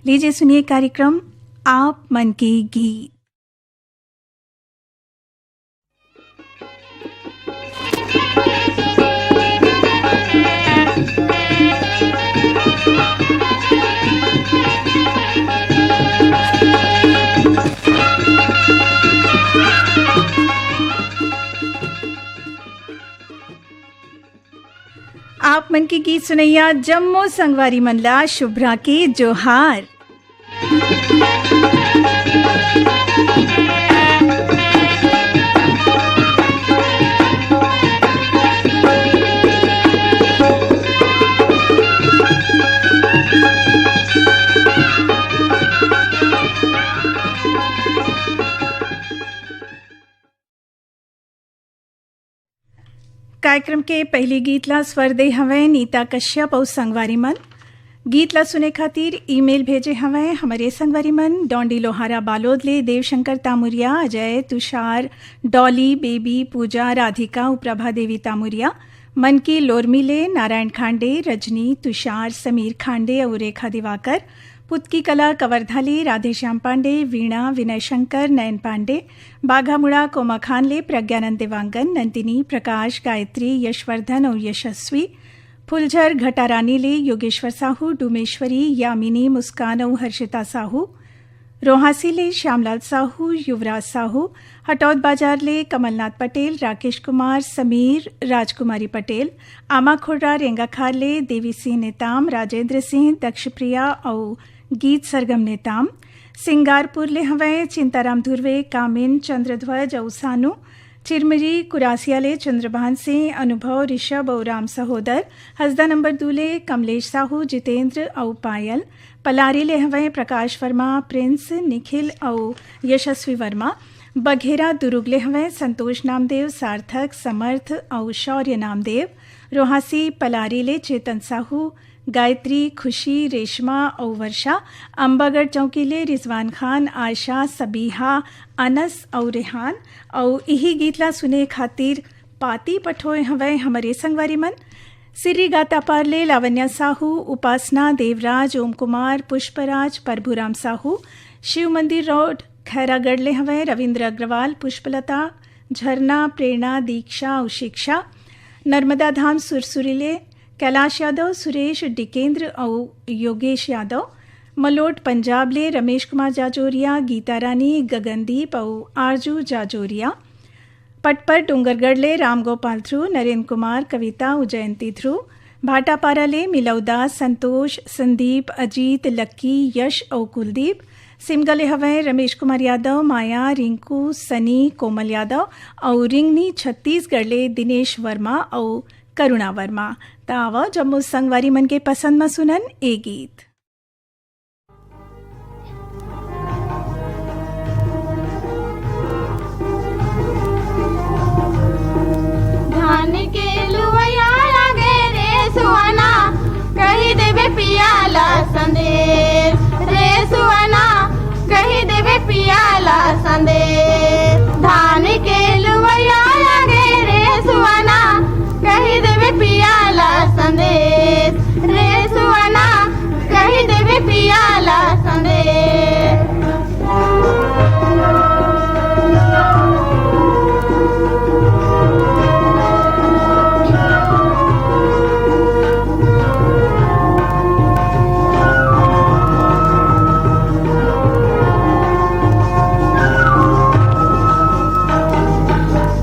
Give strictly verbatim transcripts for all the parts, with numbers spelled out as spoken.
लीजिए सुनिए कार्यक्रम आप मन के गीत। आप मन के गीत सुनैया जम्मो संगवारी मन ला शुभ्रा के जोहार। कार्यक्रम के पहली गीत ला स्वर दे हवय नीता कश्यप अउ संगवारी मन। गीत ला सुने खातिर ईमेल भेजे हवय हमरे संगवारी मन, डोंडी लोहारा बालोद ले देवशंकर तामुरिया, अजय, तुषार, डॉली, बेबी, पूजा, राधिका अउ प्रभा देवी तामुरिया, मन की लोरमी ले नारायण खांडे, रजनी, तुषार, समीर खांडे अउ रेखा दिवाकर, पुतकी कला कवर्धा ले राधेश्याम पांडे, वीणा, विनय शंकर, नयन पांडे, बाघामुड़ा कोमाखान ले प्रज्ञानंद देवांगन, नंदिनी, प्रकाश, गायत्री, यशवर्धन अउ यशस्वी, फुलझर घटारानी ले योगेश्वर साहू, डूमेश्वरी, यामिनी, मुस्कान अउ हर्षिता साहू, रोहासी ले श्यामलाल साहू, युवराज साहू, हटौद बाजार ले कमलनाथ पटेल, राकेश कुमार, समीर, राजकुमारी पटेल, आमाखोड़ा रेंगाखार ले देवी सिंह नेताम, राजेंद्र सिंह, दक्षप्रिया अउ गीत सरगम नेताम, सिंगारपुर ले हवय चिंताराम धुर्वे, कामिन, चंद्रध्वज अउ सानू, चिरमिरी कुरासिया ले चंद्रभान सिंह, अनुभव, ऋषभ अउ राम सहोदर, हसदा नंबर दू ले कमलेश साहू, जितेंद्र अउ पायल, पलारी ले हवय प्रकाश वर्मा, प्रिंस, निखिल अउ यशस्वी वर्मा, बघेरा दुरुग ले हवय संतोष नामदेव, सार्थक, समर्थ अउ शौर्य नामदेव, रोहासी पलारी ले चेतन साहू, गायत्री, खुशी, रेशमा अउ वर्षा, अम्बागढ़ चौकी ले रिजवान खान, आयशा, सबीहा, अनस अउ रेहान। अउ इही गीत ला सुने खातिर पाती पठोए हवय हमरे संगवारी मन। सिर्री गातापार ले लावण्या साहू, उपासना, देवराज, ओम कुमार, पुष्पराज, प्रभुराम साहू, शिव मंदिर रोड, खैरागढ़ ले हवय रविंद्र अग्रवाल, पुष्पलता, झरना, प्रेरणा, दीक्षा अउ शिक्षा, नर्मदा धाम सुरसुरी ले कैलाश यादव, सुरेश, डिकेंद्र अउ योगेश यादव, मलोट पंजाब ले रमेश कुमार जाजोरिया, गीता रानी, गगनदीप अउ आरजू जाजोरिया, पटपर डोंगरगढ़ ले रामगोपाल ध्रुव, नरेंद्र कुमार, कविता अउ जयंती ध्रुव, भाटापारा ले मिलौदा, संतोष, संदीप, अजीत, लक्की, यश अउ कुलदीप, सिमगा ले हवय रमेश कुमार यादव, माया, रिंकू, सनी, कोमल यादव अउ रिंगनी, छत्तीसगढ़ ले दिनेश वर्मा अउ करुणा वर्मा। त आवा जम्मो संगवारी मन के पसंद म सुनन ए गीत। धान के लुवैया लागे रे सुवना, कहि देबे पिया ला संदेश रे सुवना, कहि देबे पिया ला संदेश। धान के लुवैया लागे रे सुवना, कहि देबे पिया ला संदेश रे सुवना, कहि देबे पिया ला संदेश।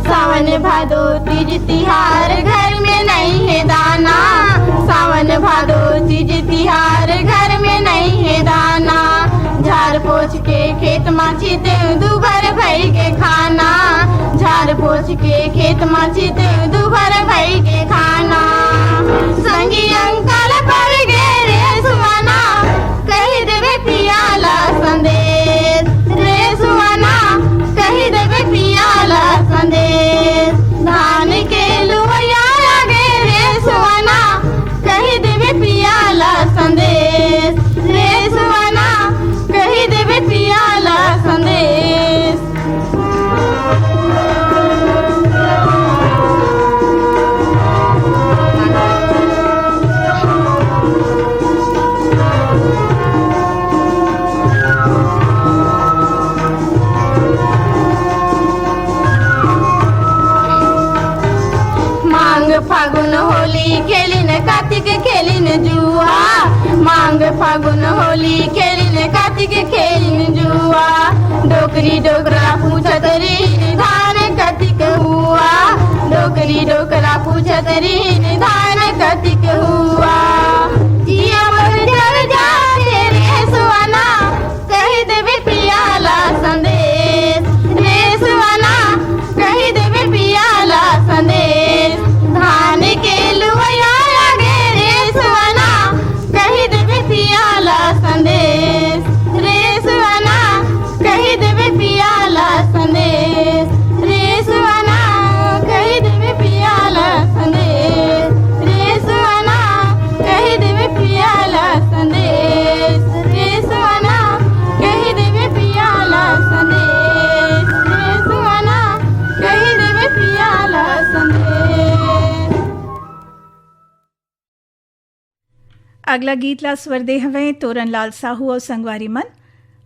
सावन भादो तीज तिहार, घर में नहीं है दाना। सावन भादो तीज तिहार, घर में नहीं है दाना। झार पोछ के खेत मा छिते, दुबर भई के खाना। झार पोछ के खेत मा छिते, दुबर भई के खाना। संगी अंकल पर गे रे सुवना, कहि देबे पिया ला संदेश रे सुवना, कहि देबे पिया ला संदेश। धान के लुवैया लागे रे सुवना, कहि देबे पिया ला संदेश रे सुवना, कहि देबे पिया ला संदेश। मांग फागुन होली खेलिन, कातिक खेलिन जुआ। डोकरी डोकरा पूछत रहिन, धान कतिक हुआ। डोकरी डोकरा पूछत रहिन, धान कतिक हुआ। जिया मोर जर जाथे रे सुअना, कहि देबे पिया ला संदेश। रे सुअना, कहि देबे पिया ला संदेश। धान के लुवइया लागे रे सुअना, कहि देबे पिया ला संदेश। रे सुअना, कहि देबे पिया ला संदेश। रे सुअना, कहि देबे पिया ला संदेश। रे सुअना, कहि देबे पिया ला संदेश। रे सुअना, कहि देबे पिया ला संदेश। रे सुअना, कहि देबे पिया ला संदेश। अगला गीत ला स्वर दे हवय तोरन लाल साहू अउ संगवारी मन,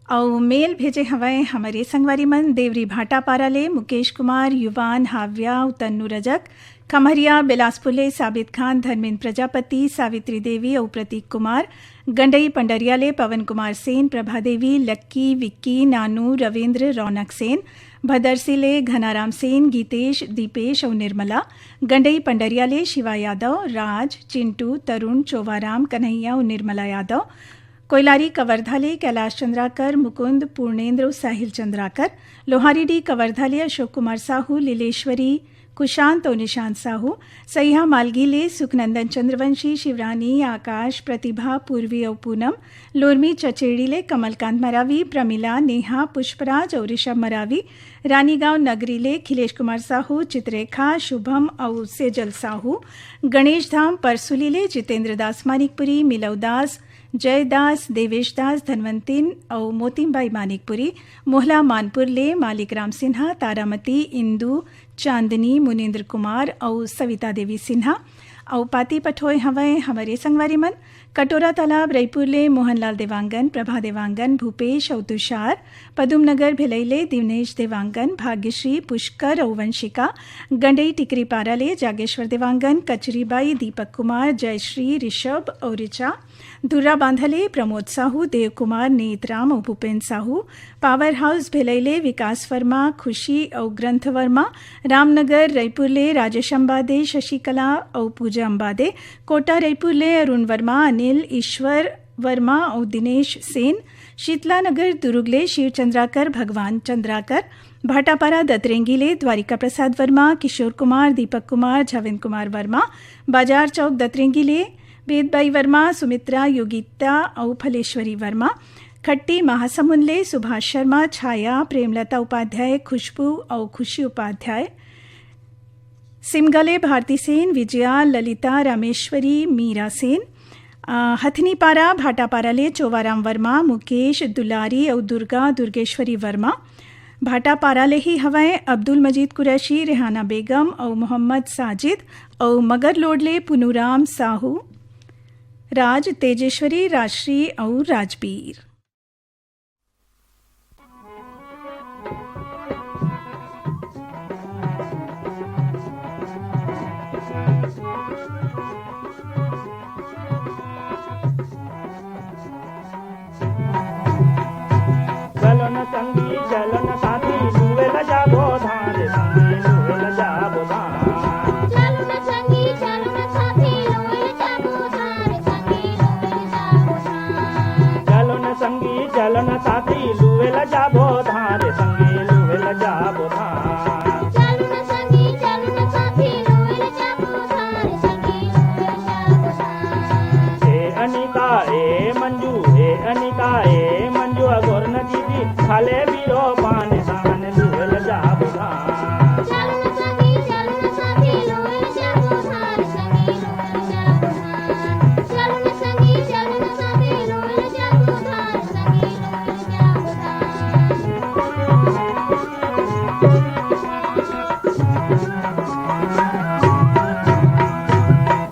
अउ मेल भेजे हवय हमरे संगवारी मन देवरी भाटापारा ले मुकेश कुमार, युवान, हाव्या अउ तन्नू रजक, खमहरिया बिलासपुर ले साबित खान, धर्मेंद्र प्रजापति, सावित्री देवी अउ प्रतीक कुमार, गंडई पंडरिया ले पवन कुमार सेन, प्रभा देवी, लक्की, विक्की, नानू, रविंद्र, रौनक सेन, भदरसी ले घनाराम सेन, गीतेश, दीपेश अउ निर्मला, गंडई पंडरिया ले शिवा यादव, राज, चिंटू, तरुण, चोवाराम, कन्हैया अउ निर्मला यादव, कोइलारी कवर्धा ले कैलाश चंद्राकर, मुकुंद, पूर्णेंद्र अउ साहिल चंद्राकर, लोहारी डी कवर्धा ले अशोक कुमार साहू, लीलेश्वरी, कुशांत अउ निशांत साहू, सैहा मालगी ले सुखनंदन चंद्रवंशी, शिवरानी, आकाश, प्रतिभा, पूर्वी अउ पूनम, लोरमी चचेड़ी ले कमलकांत मरावी, प्रमिला, नेहा, पुष्पराज अउ ऋषभ मरावी, रानीगांव नगरी ले खिलेश कुमार साहू, चित्रेखा, शुभम अउ सेजल साहू, गणेश धाम परसुली ले जितेंद्र दास मानिकपुरी, मिलव दास, जय दास, देवेश दास, धनवंतिन अउ मोतीमबाई मानिकपुरी, मोहला मानपुर ले मालिक राम सिन्हा, तारामती, इंदू, चांदनी, मुनींद्र कुमार अउ सविता देवी सिन्हा, अउ पाती पठोय हवय हमरे संगवारी मन कटोरा तालाब रईपुर ले मोहनलाल देवांगन, प्रभा देवांगन, भूपेश अउ तुषार, पदुम नगर भिलई ले दिनेश देवांगन, भाग्यश्री, पुष्कर अउ वंशिका, गंडई टिकरीपारा ले जागेश्वर देवांगन, कचरीबाई, दीपक कुमार, जयश्री, ऋषभ अउ ऋचा, धुर्रा बांधा ले प्रमोद साहू, देव कुमार, नेतराम अउ भूपेन साहू, पावर हाउस भिलई ले विकास वर्मा, खुशी अउ ग्रंथ वर्मा, रामनगर रईपुर ले राजेश अंबादे, शशिकला अउ पूजा अंबादे, कोटा रईपुर ले अरुण वर्मा, अनिल, ईश्वर वर्मा अउ दिनेश सेन, शीतला नगर दुरुग ले शिव चंद्राकर, भगवान चंद्राकर, भाटापारा दतरेंगी ले द्वारिका प्रसाद वर्मा, किशोर कुमार, दीपक कुमार, झवेंद कुमार वर्मा, बाजार चौक दतरेंगी ले वेदबाई वर्मा, सुमित्रा, योगिता अउ फलेश्वरी वर्मा, खट्टी महासमुंद ले सुभाष शर्मा, छाया, प्रेमलता उपाध्याय, खुशबू अउ खुशी उपाध्याय, सिमगा ले भारती सेन, विजया, ललिता, रामेश्वरी, मीरा सेन, अ, हथनीपारा, भाटापारा ले चोवाराम वर्मा, मुकेश, दुलारी अउ दुर्गा, दुर्गेश्वरी वर्मा, भाटापारा ले ही हवय अब्दुल मजीद कुरैशी, रेहाना बेगम अउ मोहम्मद साजिद अउ मगरलोड ले पुनूराम साहू, राज, तेजेश्वरी, राजश्री अउ राजबीर। चलो न संगी, चलो न साथी, लुए ल जाबो धान रे संगी, लुए ल जाबो धान। चलो न संगी, चलो न साथी, लुए ल जाबो धान रे संगी, लुए ल जाबो धान। चलो न संगी, चलो न साथी, लुए ल जाबो धान रे संगी, लुए ल जाबो धान। चलो न संगी, चलो न साथी, लुए ल जाबो धान रे संगी, लुए ल जाबो धान। ए अनिता, ए मंजू, ए अनिता, ए मंजू, अगोर न दीदी, खाले बीरो पान सान, लुएल जाबो धान। चलो न संगी, चलो न साथी, लुएल जाबो धान, संगी, लुएल जाबो धान। चलो न संगी, चलो न साथी, लुएल जाबो धान, संगी, लुएल जाबो धान।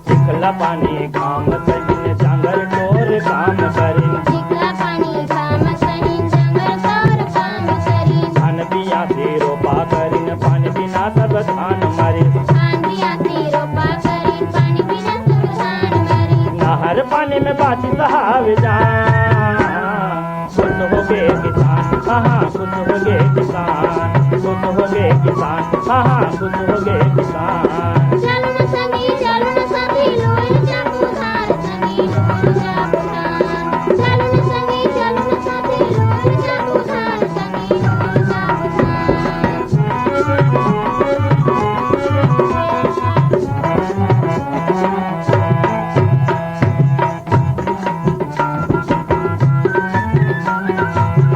चिखला पानी घाम सहिन, चांगर टोर काम करिन। चिखला पानी घाम सहिन, चांगर टोर काम करिन। जा। खुश हो गए किसान, हाँ हाँ, खुश हो गए किसान, खुश हो गए किसान, हाँ हाँ, खुश हो गए किसान। चलो न संगी, चलो न साथी, लोए जाबो धान, संगी लोए जाबो धान। चलो न संगी, चलो न साथी, लोए जाबो धान, संगी लोए जाबो धान।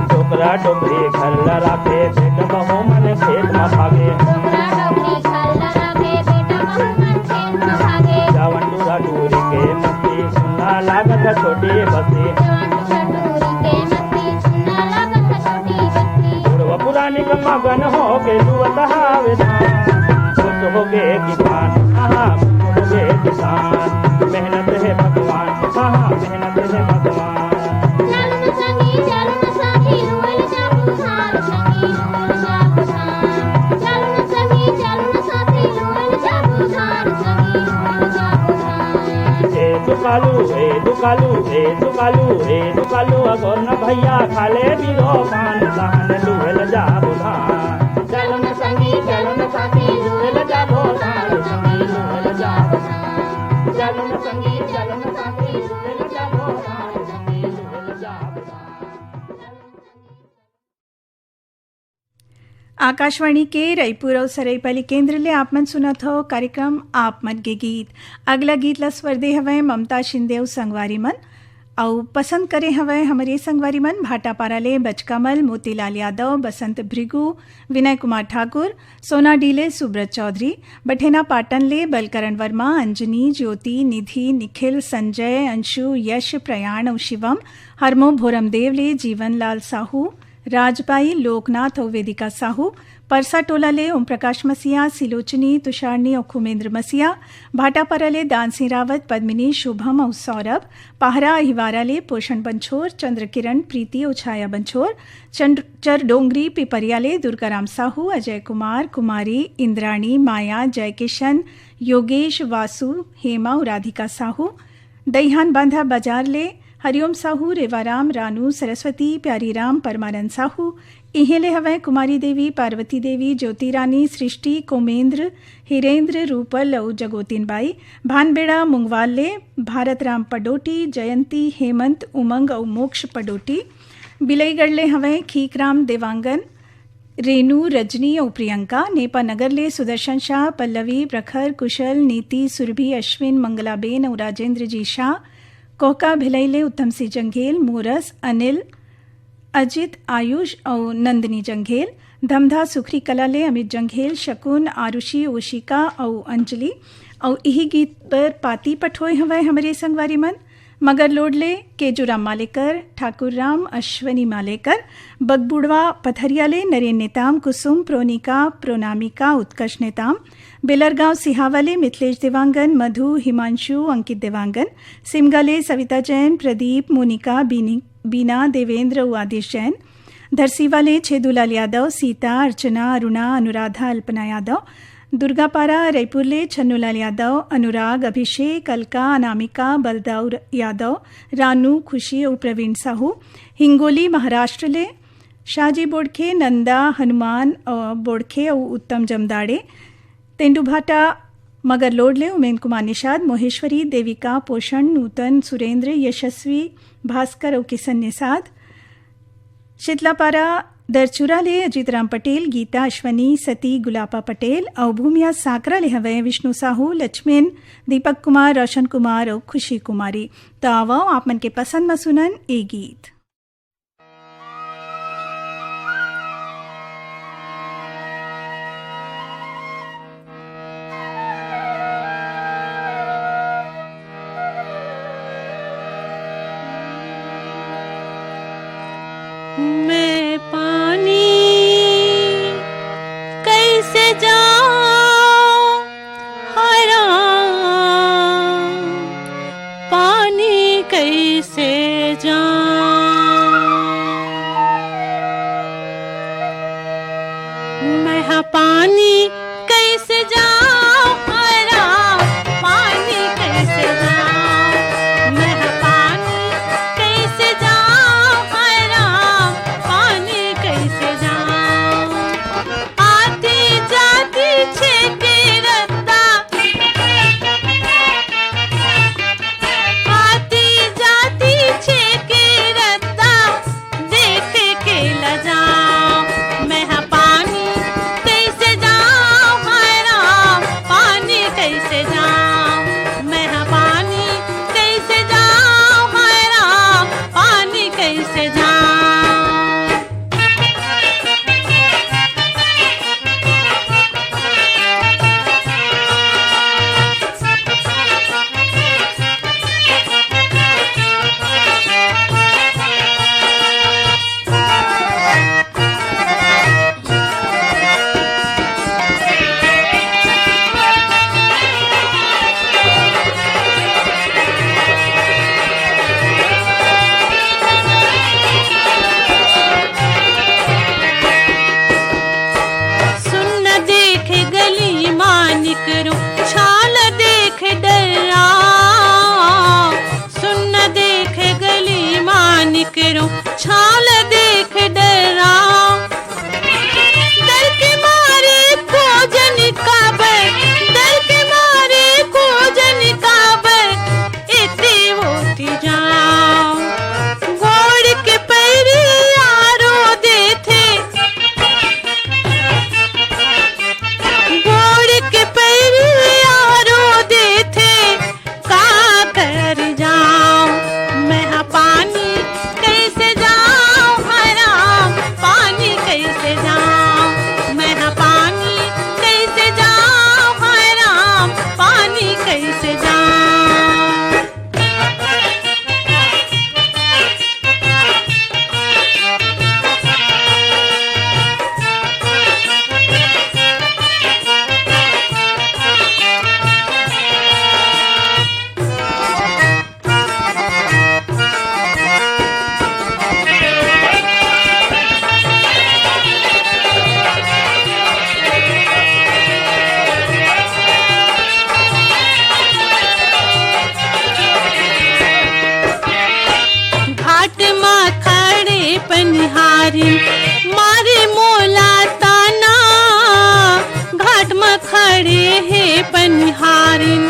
डोकरा डोकरी घर ल राखे, बेटा बहू मन खेत म भागे। डोकरा डोकरी घर ल राखे, बेटा बहू मन खेत म भागे। जवन टूरा टूरी के मस्ती, सुन्ना लागत ह छोटी बस्ती। जवन टूरा टूरी के मस्ती, सुन्ना लागत ह छोटी बस्ती। बुढ़वा पुरानी क मगन होके लुअत हावे धान। खुश हो गए किसान, हाँ हाँ, खुश हो गए किसान। मेहनत है भगवान, हाँ हाँ, मेहनत है भगवान। चलो न संगी, चलो न साथी, रोल जाबो धान, संगी रोल जाबो धान। चलो न संगी, चलो न साथी, रोल जाबो धान, संगी रोल जाबो धान। ए दुकालू, ए दुकालू, ए दुकालू, ए दुकालू, अगोर न भैया खाले बीरो पान, तहन लुहल जाबो धान। चलो न संगी, चलो न साथी, लुहल जाबो धान, संगी लुहल जाबो धान। चलो न संगी, चलो न साथी, लुहल जाबो धान, संगी लुहल जाबो धान। आकाशवाणी के रईपुर अउ सरईपाली केंद्र ले आप मन सुनत हव कार्यक्रम आप मन के गीत। अगला गीत ला स्वर दे हवय ममता शिंदे अउ संगवारी मन, अउ पसंद करे हवय हमर ये संगवारी मन भाटापारा ले बचकामल, मोतीलाल यादव, बसंत भृगु, विनय कुमार ठाकुर, सोनाडीह ले सुब्रत चौधरी, बठेना पाटन ले बलकरण वर्मा, अंजनी, ज्योति, निधि, निखिल, संजय, अंशु, यश, प्रयाण अउ शिवम, हरमो भोरमदेव ले जीवन लाल साहू, राजबाई, लोकनाथ अउ वेदिका साहू, परसा टोला ले ओम प्रकाश मसीहा, सिलोचनी, तुषारनी अउ खुमेंद्र मसीहा, भाटापारा ले दान सिंह रावत, पद्मिनी, शुभम अउ सौरभ, पाहरा अहिवारा ले पोषण बंछोर, चंद्रकिरण, प्रीति अउ छाया बंछोर, चंद्र-, चरडोंगरी पिपरिया ले दुर्गाराम साहू, अजय कुमार, कुमारी, इंद्राणी, माया, जयकिशन, योगेश, वासु, हेमा अउ राधिका साहू, दईहान बांधा बाजार ले हरिओम साहू, रेवाराम, रानू, सरस्वती, प्यारीराम, परमानंद साहू, इहें ले हवय कुमारी देवी, पार्वती देवी, ज्योति रानी, सृष्टि, कोमेंद्र, हिरेंद्र, रूपल अउ जगोतिन बाई, भानबेड़ा मुंगवाल ले भारत राम पडोटी, जयंती, हेमंत, उमंग अउ मोक्ष पडोटी, बिलईगढ़ ले हवय खीकराम देवांगन, रेनू, रजनी अउ प्रियंका, नेपा नगर ले सुदर्शन शाह, पल्लवी, प्रखर, कुशल, नीति, सुरभि, अश्विन, मंगलाबेन अउ राजेंद्र जी शाह, कोहका भिलई ले उत्तम सिंह जंघेल, मोरस, अनिल, अजित, आयुष अउ नंदिनी जंघेल, धमधा सुखरी कला ले अमित जंघेल, शकुन, आरुषि, ओशिका अउ अंजलि। अउ इही गीत बर पाती पठोय हवय हमरे संगवारी मन। मगरलोड ले केजूराम मालेकर, ठाकुर राम, अश्वनी मालेकर, बगबुड़वा पथरिया ले नरेन नेताम, कुसुम, प्रोनिका, प्रोनामिका, उत्कर्ष नेताम, बेलरगांव सिहावा ले मिथलेश देवांगन, मधु, हिमांशु, अंकित देवांगन, सिमगा ले सविता जैन, प्रदीप, मोनिका, बीनी-, बीना, देवेंद्र अउ आदिश जैन, धरसीवा ले छेदूलाल यादव, सीता, अर्चना, अरुणा, अनुराधा, अल्पना यादव, दुर्गापारा, रईपुर ले छन्नूलाल यादव, अनुराग, अभिषेक, अलका, अनामिका, बलदौर यादव, रानू, खुशी अउ प्रवीण साहू, हिंगोली, महाराष्ट्र ले शाहजी बोड़खे, नंदा, हनुमान, अ, बोड़खे अउ उत्तम जमदाड़े, तेंदूभाटा, मगरलोड ले उमेन कुमार निषाद, मोहेश्वरी, देविका, पोषण, नूतन, सुरेंद्र, यशस्वी, भास्कर अउ किशन निषाद, शीतलापारा दरचुरा ले अजीत राम पटेल, गीता अश्वनी, सती गुलापा पटेल अउ भूमिया सांकरा ले हवय विष्णु साहू, लक्ष्मण, दीपक कुमार, रोशन कुमार अउ खुशी कुमारी। त आवव आप मन के पसंद म सुनन ए गीत। मैं पानी कैसे जाऊं हरा, पानी कैसे जाऊं, मैं हा पानी कैसे जाऊं हरा, पानी कैसे जाऊं, मैं हा पानी से जाऊं। सुन देख गली मानिक रो, छाल देख डरा। सुन देख गली मानिक रो, छाल देख डरा। डर के मारे खोजन काबर, डर के मारे खोजन काबर, एती ओती जाऊं। गोड़ के पैरी आरो देथे, गोड़ के पैरी आरो देथे, का कर जाऊं मैं हा पानी कैसे जाऊं, हाय राम, पानी कैसे जाऊं मैं हा पानी कैसे जाऊं, हाय राम, पानी कैसे जाऊं। घाट मा खड़े पनिहारिन मारे मोला ताना, घाट मा खड़े हे पनिहारिन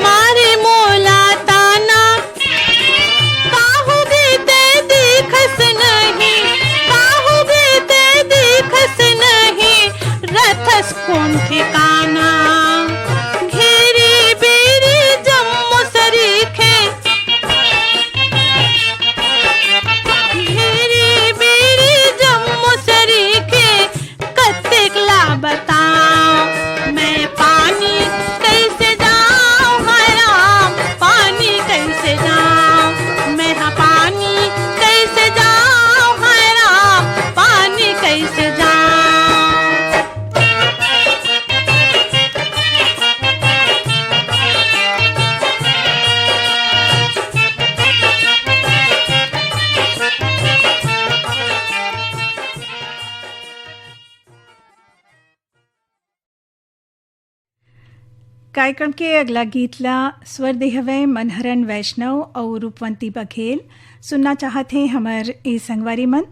मारे मोला ताना। काहू गे ते दिखस नहीं, काहू गे ते दिखस नहीं, रथस कोन ठिकाना। घेरी बेरी जम्मो सरीखे, घेरी बेरी जम्मो सरीखे, कतेक ला बताऊं मैं पानी कैसे जाऊं, हाय राम, पानी कैसे जाऊं मैं, हाँ, पानी कैसे जाऊं, हाय राम, पानी कैसे जाऊं। कार्यक्रम के अगला गीत ला स्वर दे हवय मनहरन वैष्णव अउ रूपवंती बघेल। सुनना चाहत हे हमर ए संगवारी मन।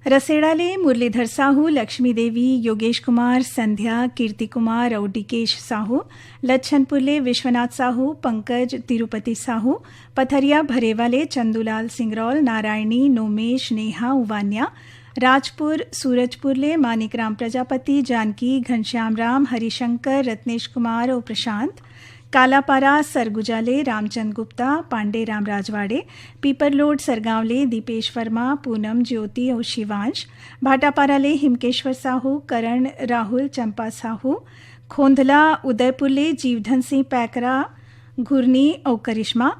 रसेड़ा ले मुरलीधर साहू, लक्ष्मी देवी, योगेश कुमार, संध्या, कीर्ति कुमार अउ डिकेश साहू, लच्छनपुर ले विश्वनाथ साहू, पंकज, तिरुपति साहू, पथरिया भरेवा ले चंदूलाल सिंगरौल, नारायणी, नोमेश, नेहा, उवान्या, राजपुर सूरजपुर ले मानिक राम प्रजापति, जानकी, घनश्याम राम, हरिशंकर, रत्नेश कुमार अउ प्रशांत, कालापारा सरगुजा ले रामचंद गुप्ता, पांडे राम राजवाड़े, पीपरलोड सरगांव ले दीपेश वर्मा, पूनम, ज्योति अउ शिवांश, भाटापारा ले हिमकेश्वर साहू, करण, राहुल, चंपा साहू, खोंधला उदयपुर ले जीवधन सिंह पैकरा, घुरनी अउ करिश्मा,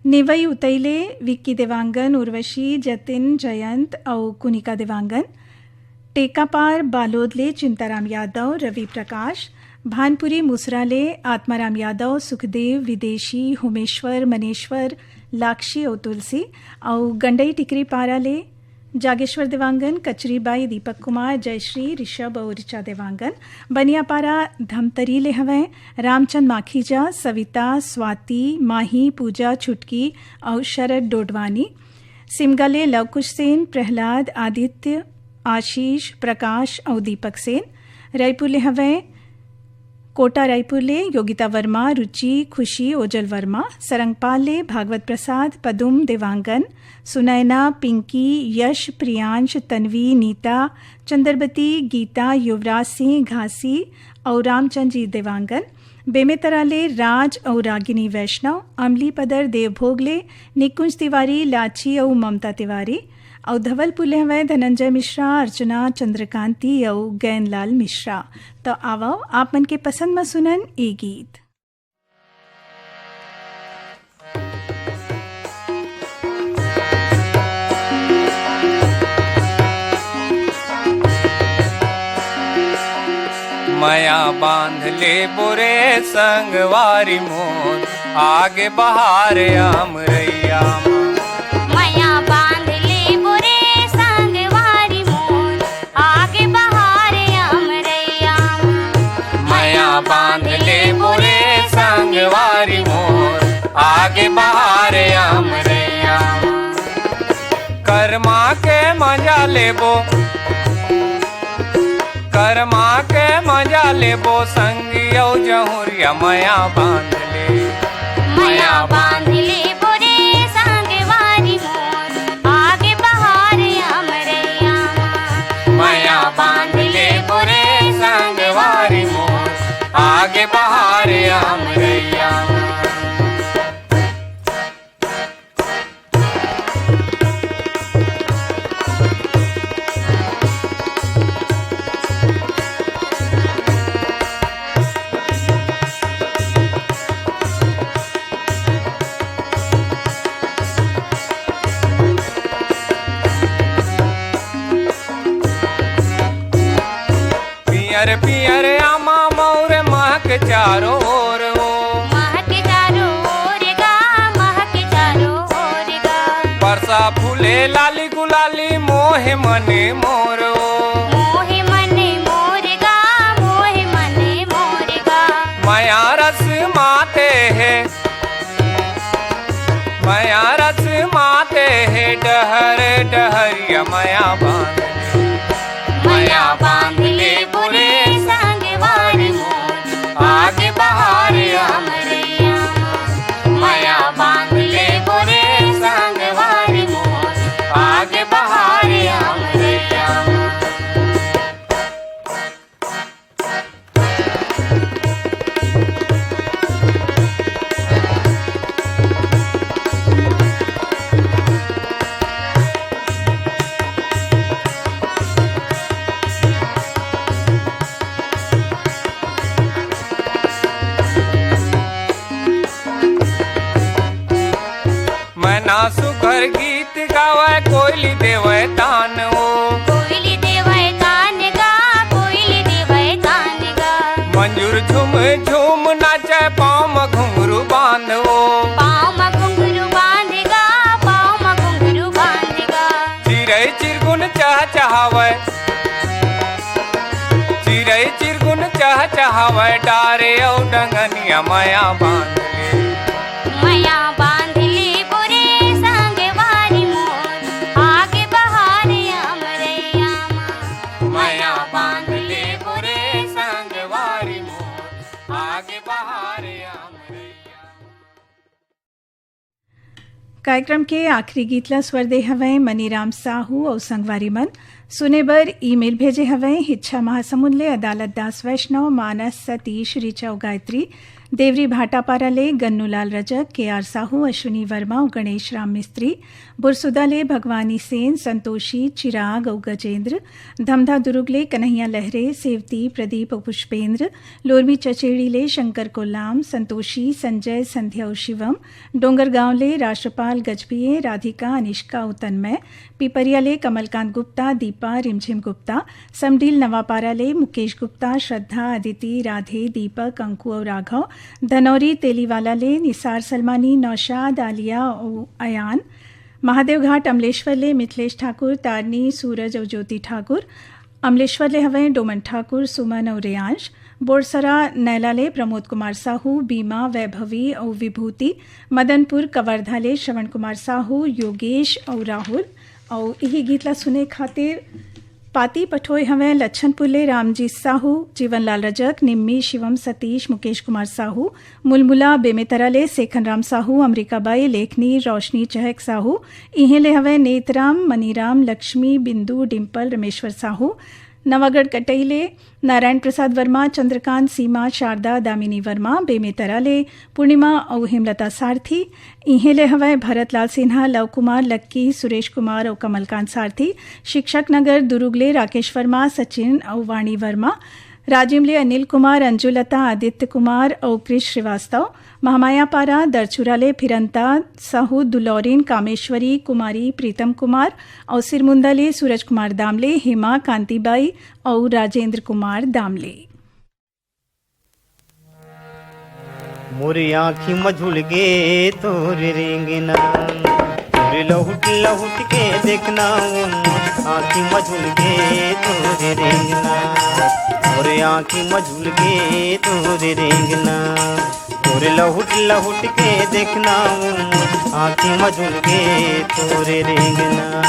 नेवई उतई ले विक्की देवांगन, उर्वशी, जतिन, जयंत अउ कुनिका देवांगन, टेकापार बालोद ले चिंताराम यादव, रवि प्रकाश, भानपुरी मुसरा ले आत्माराम यादव, सुखदेव, विदेशी, होमेश्वर, मनेश्वर, लाक्षी अउ तुलसी, अउ गंडई टिकरी पारा ले जागेश्वर देवांगन, कचरीबाई, दीपक कुमार, जयश्री, ऋषभ अउ ऋचा देवांगन। बनियापारा धमतरी ले हवय रामचंद माखीजा, सविता, स्वाति, माही, पूजा, छुटकी अउ शरद डोडवानी। सिमगा ले लवकुश सेन, प्रहलाद, आदित्य, आशीष, प्रकाश अउ दीपक सेन। रईपुर ले हवय कोटा रायपुर ले योगिता वर्मा, रुचि, खुशी, ओजल वर्मा। सरंगपाल ले भागवत प्रसाद, पदुम, देवांगन, सुनैना, पिंकी, यश, प्रियांश, तन्वी, नीता, चंद्रबती, गीता, युवराज सिंह घासी अउ रामचंद जी देवांगन। बेमेतरा ले राज अउ रागिनी वैष्णव, अमली पदर देवभोग ले निकुंज तिवारी, लाची अउ ममता तिवारी, अउ धवलपुर ले हवय धनंजय मिश्रा, अर्चना चंद्रकांति अउ गैनलाल मिश्रा। त आवव, आप मन के पसंद म सुनन ए गीत। मया बांध ले बोरे संगवारी मोर, आगे बहार अमरैया मा। मया बांध ले बोरे संगवारी मोर, आगे बहार अमरैया मा। मया बांध ले बोरे संगवारी मोर, आगे बहार अमरैया मा। करमा के मजा लेबो, करमा के मजा लेबो, संगी अउ जहुरिया मया बांध ले। मया बांध ले बोरे संगवारी मोर, आगे बहार अमरैया मा। मया बांध ले बोरे संगवारी मोर, आगे बहार अमरैया मा। पियर पियर आमा मौर महक चारों ओर ओ। महक चारों ओर गा, महक चारों ओर गा। परसा फूले लाली गुलाली मोहे मन मोर ओ। मोहे मन मोर गा, मोहे मन मोर गा। मया रस माते हे, मया रस माते हे डहर डहरिया मया बांध ले। मया बांध ले बोरे संगवारी मोर, आगे बहार अमरैया मा। मया बांध ले बोरे संगवारी मोर, आगे बहार अमरैया मा। मैना सुघर गीत गावय, कोयली देवय तान ओ। कोयली देवय तान गा, कोयली देवय तान गा। मंजूर झूम झूम नाचय, पाँव म घुंघरू बांध ओ। पाँव म घुंघरू बांध गा, पाँव म घुंघरू बांध गा। चिरई चिरगुन चहचहावय, चिरई चिरगुन चहचहावय, डारे अउ डंगनिया मया बांध ले। मया बांध ले बोरे संगवारी मोर, आगे बहार अमरैया मा। मया बांध ले बोरे संगवारी मोर, आगे बहार अमरैया। कार्यक्रम के आखिरी गीत ला स्वर दे हवय मनीराम साहू अउ संगवारी मन। सुने बर ईमेल भेजे हवय, हिच्छा महासमुंद ले अदालत दास वैष्णव, मानस सतीश, ऋचा अउ गायत्री, देवरी भाटापारा ले गन्नूलाल रजक, के आर साहू, अश्विनी वर्मा अउ गणेश राम मिस्त्री, बुरसुदा ले भगवानी सेन, संतोषी, चिराग अउ गजेंद्र, धमधा दुरुग ले कन्हैया लहरे, सेवती, प्रदीप अउ पुष्पेंद्र, लोरमी चचेड़ी ले शंकर कोलाम, संतोषी, संजय, संध्या अउ शिवम, डोंगरगांव ले राष्ट्रपाल गजभिये, राधिका, अनिष्का अउ तन्मय, पिपरिया ले कमलकांत गुप्ता, दीपा, रिमझिम गुप्ता, समडील नवापारा ले मुकेश गुप्ता, श्रद्धा, अदिति, राधे, दीपक, अंकु अउ राघव, धनौरी तेलीवाला ले निसार सलमानी, नौशाद, आलिया अउ अयान, महादेवघाट अमलेश्वर ले मिथिलेश ठाकुर, तारनी, सूरज अउ ज्योति ठाकुर, अमलेश्वर ले हवय डोमन ठाकुर, सुमन अउ रेयांश, बोरसरा नैला ले प्रमोद कुमार साहू, बीमा, वैभवी अउ विभूति, मदनपुर कवर्धा ले श्रवण कुमार साहू, योगेश अउ राहुल। अउ इही गीत ला सुने खातिर पाती पठोय हवय लच्छनपुर ले रामजी साहू, जीवनलाल रजक, निम्मी, शिवम सतीश, मुकेश कुमार साहू, मुलमुला बेमेतरा ले सेखन राम साहू, अमरीका बाई, लेखनी, रोशनी चहक साहू, इहें ले हवय नेतराम, मनीराम, लक्ष्मी, बिंदु, डिम्पल, रमेश्वर साहू, नवागढ़ कटई ले नारायण प्रसाद वर्मा, चंद्रकांत, सीमा, शारदा, दामिनी वर्मा, बेमेतरा ले पूर्णिमा अउ हेमलता सारथी, इहें ले हवय भरत लाल सिन्हा, लव कुमार, लक्की, सुरेश कुमार अउ कमलकांत सारथी, शिक्षक नगर दुरुग ले राकेश वर्मा, सचिन अउ वाणी वर्मा, राजिम ले अनिल कुमार, अंजुलता, आदित्य कुमार अउ कृष श्रीवास्तव, महामायापारा दरचुरा ले फिरंता साहू, दुलौरिन, कामेश्वरी, कुमारी, प्रीतम कुमार अउ सिरमुंदा ले सूरज कुमार दामले, हेमा, कांतिबाई अउ राजेंद्र कुमार दामले। मोर आँखी म झुलगे तोर रेंगना, तोर लहुट लहुट के देखना। मोर आँखी म झुलगे तोर रेंगना, मोर आँखी म झुलगे तोर रेंगना, तोर लहुट लहुट के देखना। मोर आँखी म झुलगे तोर रेंगना।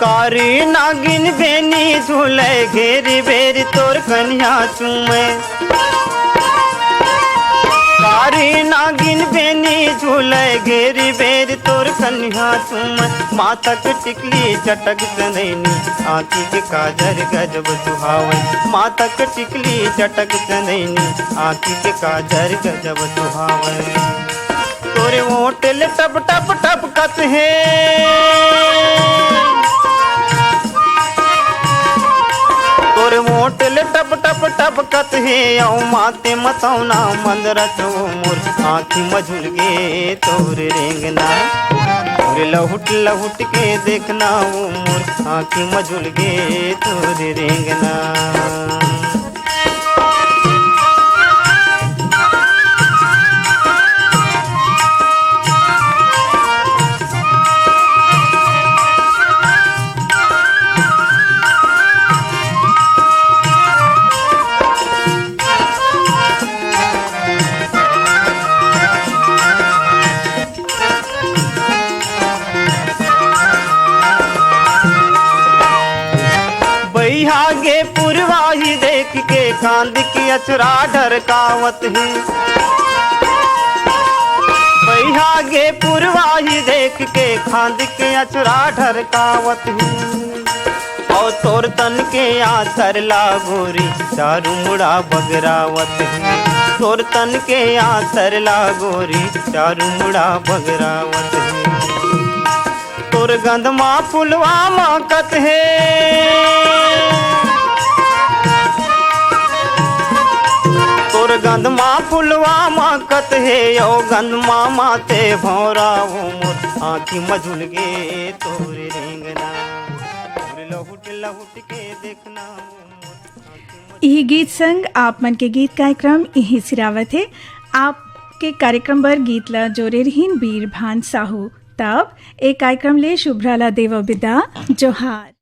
कारी नागिन बेनी झूले घेरी बेरी तोर कन्या चूमे। कारी नागिन बेनी झूले घेरी बेरी तोर कन्या चूमे। माथक टिकली चटक चंदैनी, आँखी के काजर गजब सुहावे। माथक टिकली चटक चंदैनी, आँखी के काजर गजब सुहावे। तोरे ओट ले टप टप टपकत हे, तोरे ओट ले टप टप टपकत हे। अउ माथे मतौना मंदरत हो मोर आँखी म झुलगे तोर रेंगना। तोरे लहुट लहुट के देखना हो मोर आँखी म झुलगे तोर रेंगना। बइहा गे पुरवाही देख के कांद के अचरा ढरकावत हे। बइहा गे पुरवाही देख के कांद के अचरा ढरकावत हे। अउ तोर तन के आसर ला गोरी चारू मुड़ा बगरावत हे। तोर तन के आसर ला गोरी चारू मुड़ा बगरावत हे। तोर गंधमा फुलवा महकत हे, तोर गंधमा फुलवा महकत हे, ओ गंधमा माते भौरा, ओ मोर आँखी म झुलगे तोर रेंगना, तोर लहुट लहुट के देखना, ओ मोर आँखी म इही गीत संग आप मन के गीत कार्यक्रम इही सिरावत हे। आपके कार्यक्रम बर गीत ला जोरे रहिन बीर भान साहू। तब ए कार्यक्रम ले शुभ्रा ला देवो बिदा। जोहार।